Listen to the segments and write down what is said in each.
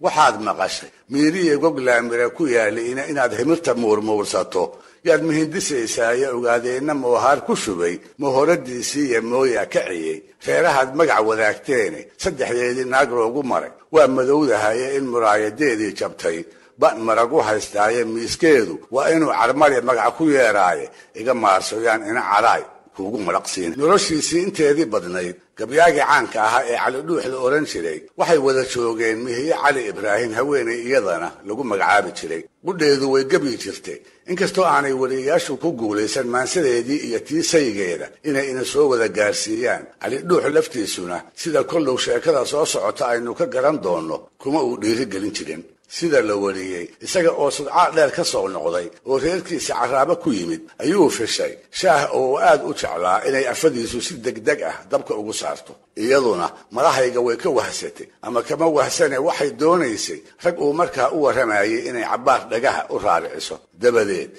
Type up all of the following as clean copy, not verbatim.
Waxaad maqashay miiriya goglaamira ku yaaliina inaad himirta muurmuursato yaad muhindisaysaaye ogaadeenna moohaar ku shubay mohoradiisii iyo mooyaa kaciyey reerahaad magac wadaagteene saddexdeedii naag loogu maray waa madowdahaye in muraayadeedii jabtay ban maragu haystaaye miiskeedu waa inuu carmali magac ku yeeraaye iga maarsoyaan ina caraay kuugu maraqsiin. Noloshiisii inteedii badnayd gabyaagii caanka ahaa ee Cali Dhuux la oran jiray waxay wada joogeen Mihiye Cali Ibraahim, haweeney iyadana lagu magacaabi jiray. Qudheedu way gebyi jirtay, inkastoo aanay weliyayaashu ku guulaysan maansadeedii iyo tii saygeeda inay ina soo wada gaarsiiyaan. Cali Dhuux laftiisuna sida kollow sheekada soo socota aynu ka garan doonno kuma uu dhiirigelin jirin. Sida la wariyey, isaga oo sudcaa dheer ka soo noqday oo reerkiisa carraabo ku yimid ayuu fishay shaah oo uu aad u jeclaa inay afadiisu si degdeg ah dabka ugu saarto. Iyaduna madahayga way ka wahsatay ama kama wahsane, waxay doonaysay rag uu markaa u warramayay inay cabbaar dhagaha u raariciso, dabadeed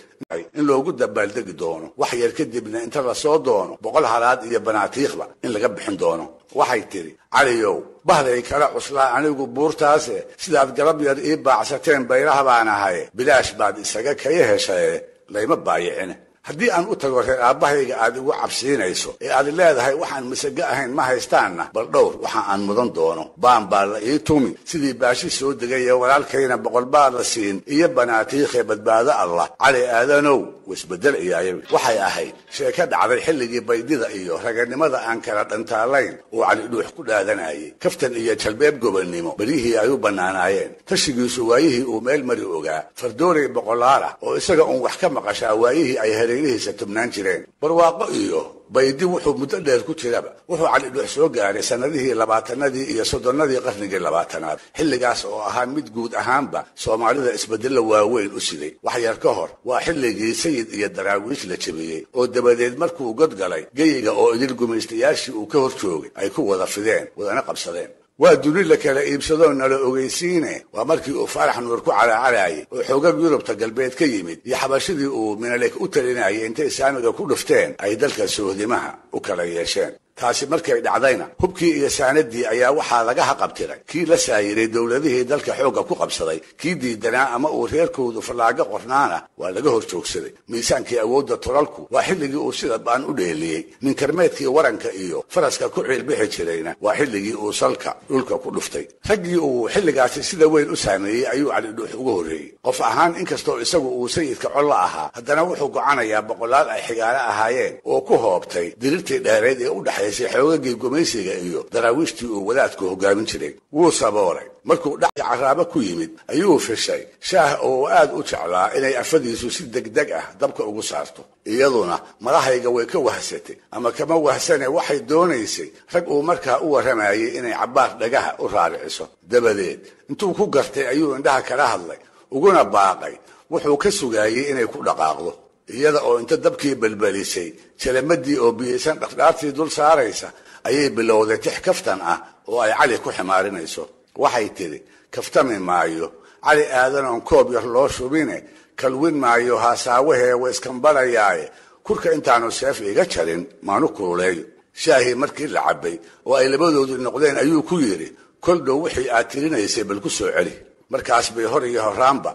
in loogu dabaaldegi doono, wax yar kadibna inta lasoo doono 100 halaad iyo banaatiikhba in laga bixin doono. Waxay tidhi, Caliyow, bahday kala cuslaa anigu buurtaase, sidaad galab yar ii baacsateen baylaha baan ahaye, bilaash baad isaga kaya heshaye layma baayicine. Haddii aan u tago reer aabbahayga aad igu cabsiinayso ee aad leedahay waxaan masago ahayn ma haystaanna, bal dhowr waxa aan mudan doono. Baan baa la ii tumi sidii baashi soo degay ee walaalkayna 100 baa la siin iyo banaatiikhe badbaado Allah. Cali Aadanow wasbedel iyaayay. Waxay ahayd sheeko dhacday xilligii baydida iyo raganimada aan kala dhantaalayn oo Cali Dhuux ku dhaadanayay kaftan iyo jalbeeb gobonnimo beryihii ay u bannaanaayeen. Tashigiisu waayihii uu meel mari ogaa fardoolay boqolaal ah oo isaga uun wax ka maqashaa waayihii ay hareerihiisa tubnaan jireen. Barwaaqo iyo baydi wuxuu muddo dheer ku jiraba wuxuu Cali Dhuux soo gaaray sannadihii 20-adii iyo 30-adii qarnigii 20aad, xilligaas oo ahaa mid guud ahaanba Soomaalida isbeddello waaweyn u siday. Wax yar ka hor waa xilligii Sayid iyo Daraawiish la jebiyey oo dabadeed markuu godgalay geyiga oo idil gumaystayaashii uu ka hor joogay ay ku wada fideen wadana qabsadeen. Waa duni la kala iibsadoo nala ogeysiine. Waa markii uu Faarax Nuur ku calaacalayay oo xoogag Yurubta galbeed ka yimid iyo xabashidii uu Minalek u talinayay intay saamiga ku dhufteen ay dalka sohdimaha u kala yeesheen. Taasi markay dhacdayna hubkii iyo saanadii ayaa waxaa laga haqabtiray kii la saayiray dowladihii dalka xoogga ku qabsaday, kii diidanaa ama uu reerkoodu fallaago qornaana waa laga hor joogsaday. Miisaankii awoodda tolalku waa xilligii uu sida baan u dheeliyey. Ninkarmeedkii waranka iyo faraska ku ciilbixi jirayna waa xilligii uu salka dhulka ku dhuftay. Raggii uu xilligaasi sida weyn u saameeyey ayuu Cali Dhuux uga horreeyey qof ahaan. Inkastoo isagu uu sayidka col la ahaa, haddana wuxuu gocanayaa boqolaal ay xigaalo ahaayeen oo ku hoobtay dirirtii dheereed ee u dhexaysay xoogagii gumaysiga iyo daraawiishtii uu wadaadku hoggaamin jiray. Wuu saboolay markuu dhac carraabo ku yimid ayuu fishay shaah oo uu aad u jeclaa inay afadiisu si degdeg ah dabka ugu saarto. Iyaduna madahayga way ka wahsatay ama kama wahsane, waxay doonaysay rag uu markaa u warramayay inay cabbaar dhagaha u raariciso, dabadeed intuu ku gartay ayuu indhaha kala hadlay uguna baaqay wuxuu ka sugaayey inay ku dhaqaaqdo. Iyada oo inta dabkii belbelisay jalamadii oo biyaysan dhaqdhaartii dul saaraysa ayay bilowday tix kaftan ah oo ay Cali ku ximaarinayso. Waxay tidhi, kaftami maayo Cali Aadanoon koob yar loo shubine, kalwin maayo haasaawahee wa iskambarayaaye, kurka intaanu seef iga jarin maanu kululeeyo. Shaahii markii la cabbay oo ay labadoodu noqdeen ayuu ku yidhi, kol dhow wixii aad tirinaysay bal ku soo celi. Markaas bay hor iyo horraanba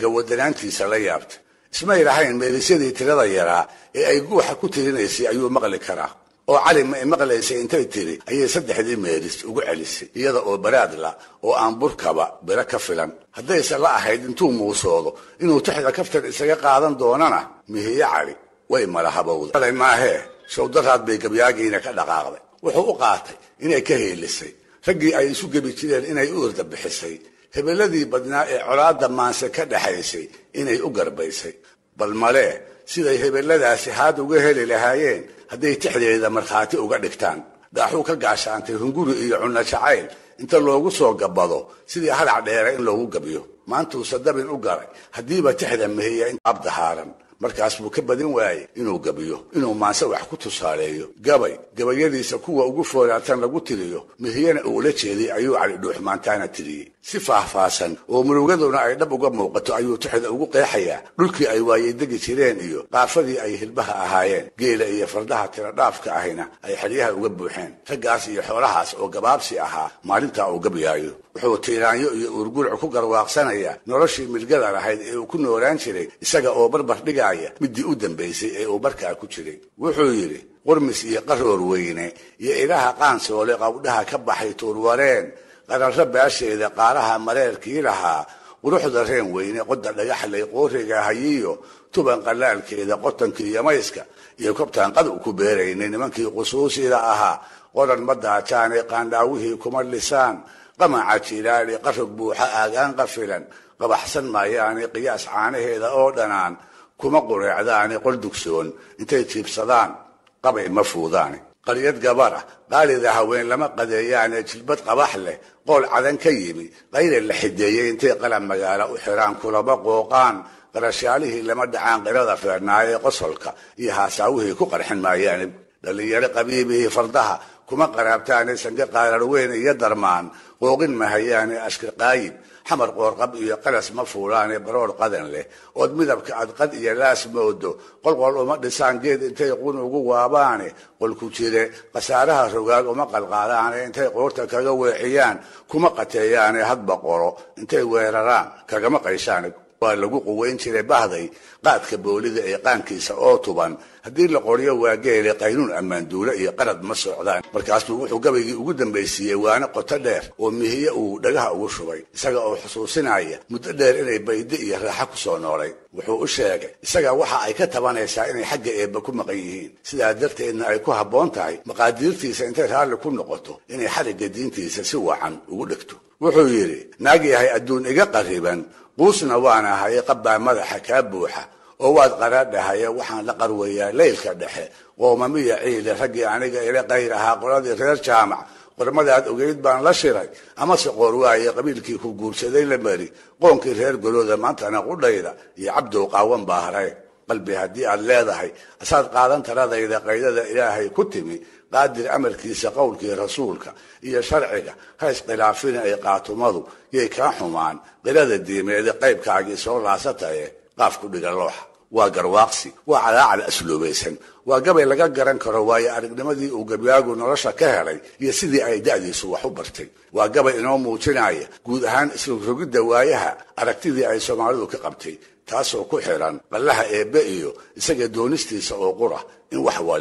dhagawadanaantiisa la yaabtay. Ismay lahayn meelisyadii tirada yaraa ee ay guuxa ku tirinaysay ayuu maqli karaa. Oo Cali ma imaqlaysay intay tiri ayay saddexdii meelis ugu celisay iyada oo baraadla oo aan burkaba biro ka filan. Haddayse la ahayd intuu muusoodo inuu tixda kaftan isaga qaadan doonana, Mihiye Cali way malahabowday maahee showdaraad bay gabyaagiina ka dhaqaaqday. Wuxuu u qaatay inay ka heelisay raggii ay isu gebi jireen, inay u irda bixisay hebeladii badnaa ee colaadda maanse ka dhaxaysay, inay u garbaysay. Bal malee siday hebeladaasi haad uga heli lahaayeen hadday tixdeeda markhaati uga dhigtaan. Dhaaxuu ka gaashaantay hunguri iyo cunno jacayl inta loogu soo gabbado sidii harac dheere in loogu gabiyo. Maantuuse dabin u galay haddiiba tixda mehiya abdahaaran. Markaas buu ka badin waayey inuu gabiyo, inuu maanse wax ku tusaaleeyo. Gabay gabayadiisa kuwa ugu foolaatan lagu tiriyo, mihiyana uu ula jeeday ayuu Cali Dhuux maantaana tiriyey. Si faahfaahsan oo murugaduna ay dhab uga muuqato ayuu tixda ugu qeexayaa dhulkii ay waayey degi jireen iyo qaafadii ay hilbaha ahaayeen, geela iyo fardaha tiradhaafka ahina ay xeryaha uga buuxeen, raggaas iyo xoolahaas oo gabaabsi ahaa maalintaa uu gabyaayo. Wuxuu tiiraanyo iyo uurgurc ku garwaaqsanayaa noloshii milgada lahayd ee uu ku noolaan jiray, isaga oo barbar dhigaaya midii u dambaysay ee uu barkaa ku jiray. Wuxuu yidhi: qurmis iyo qaroor weyne iyo ilaha qaansoole, qawdhaha ka baxay tuurwareen, qararro baasheeda, qaaraha mareerkii lahaa, quruxda reen weyne, qoda dhagaxlay, qooriga hayiyo tuban qalaalkeeda, qotankii iyo mayska iyo kobtaan qad ku beeraynay, nimankii qusuusida ahaa qoran ma daajaane, qaandhaawihii kuma lisaan, qamaca jilaali, qarog buuxa aagaan qafilan qabaxsan maayaane, qiyaas caanaheeda oo dhanaan kuma qureecdaane, qol dugsoon intay jiibsadaan qabay ma fuudaane, qaryad gabar ah qaalida haween lama qadeeyaane, jilbad qabax leh qool cadan ka yimi qayla la xideeyey intay qalab magaalo u xiraan kulama qooqaan, qarashyaalihii lama dhacaan, qirada feernaaye qosolka iyo haasaawihii ku qarxin maayaane, dhallinyaro qabiibihii fardaha kuma qaraabtaane, sange qaarar weyn iyo darmaan qooqin mahayaane, ashkirqaayib xamar qoorqab iyo qalas ma fuulaane, baroor qadan leh ood midabka adqad iyo laas moodo qolqol uma dhisaan, geed intay qun ugu waabaane, qolku jire khasaaraha rogaag uma qalqaadaane, intay qoorta kaga weexiyaan kuma qateeyaane, hadba qoro intay weeraraan kagama qayshaane. Waa lagu quweyn jiray bahday qaadka boolida ee qaankiisa oo tuban, haddii la qoryo waa geele qaynuun ammaanduule iyo qarad ma socdaan. Markaasbuu wuxuu gabaygii ugu dambaysiiyey waane qoto dheer oo mihiye uu dhagaha ugu shubay, isaga oo xusuusinaya muddo dheer inay baydi iyo raaxo ku soo noolay. Wuxuu u sheegay isaga waxa ay ka tabanaysaa inay xagga eebba ku maqan yihiin, sidaa darteedna ay ku habboon tahay maqaadiirtiisa intay raalli ku noqoto inay xarigga diintiisa si wacan ugu dhegto. Wuxuu yidhi: naag yahay adduun iga qarriban, quusna waan ahay, qabbaa madaxa kaa buuxa oo waad qaraadhahaye, waxaan la qarwayaa leylka dhexe qoomamiya ciile, raggii aniga ila qayr ahaa qoladii reer jaamac qormadaad ogeyd baan la shiray, amase qoor waaye qabiilkii ku guursaday la mari, qoonkii reer golooda maantana qudhayda iyo cabdow qaawan baa haray. Qalbi haddii aad leedahay asaad qaadan taladayda, qaydada ilaahay ku timi, qaadir amarkiisa, qowlkii rasuulka iyo sharciga ha iskhilaafina, ay qaatumadu yay kaa xumaan qirada diimeede, qaybkaagii soo laasataye qaaf ku dhiga looxa. Waa garwaaqsi, waa calaacal asluubaysan, waa gabay laga garan karo waayo aragnimadii uu gabyaagu nolosha ka helay iyo sidii ay da'diisu wax u bartay. Waa gabay inoo muujinaya guud ahaan isrogrogidda waayaha aragtidii ay Soomaalidu ka qabtay, taasoo ku xiran qallaha eebbe iyo isaga doonistiisa oo qura in wax wale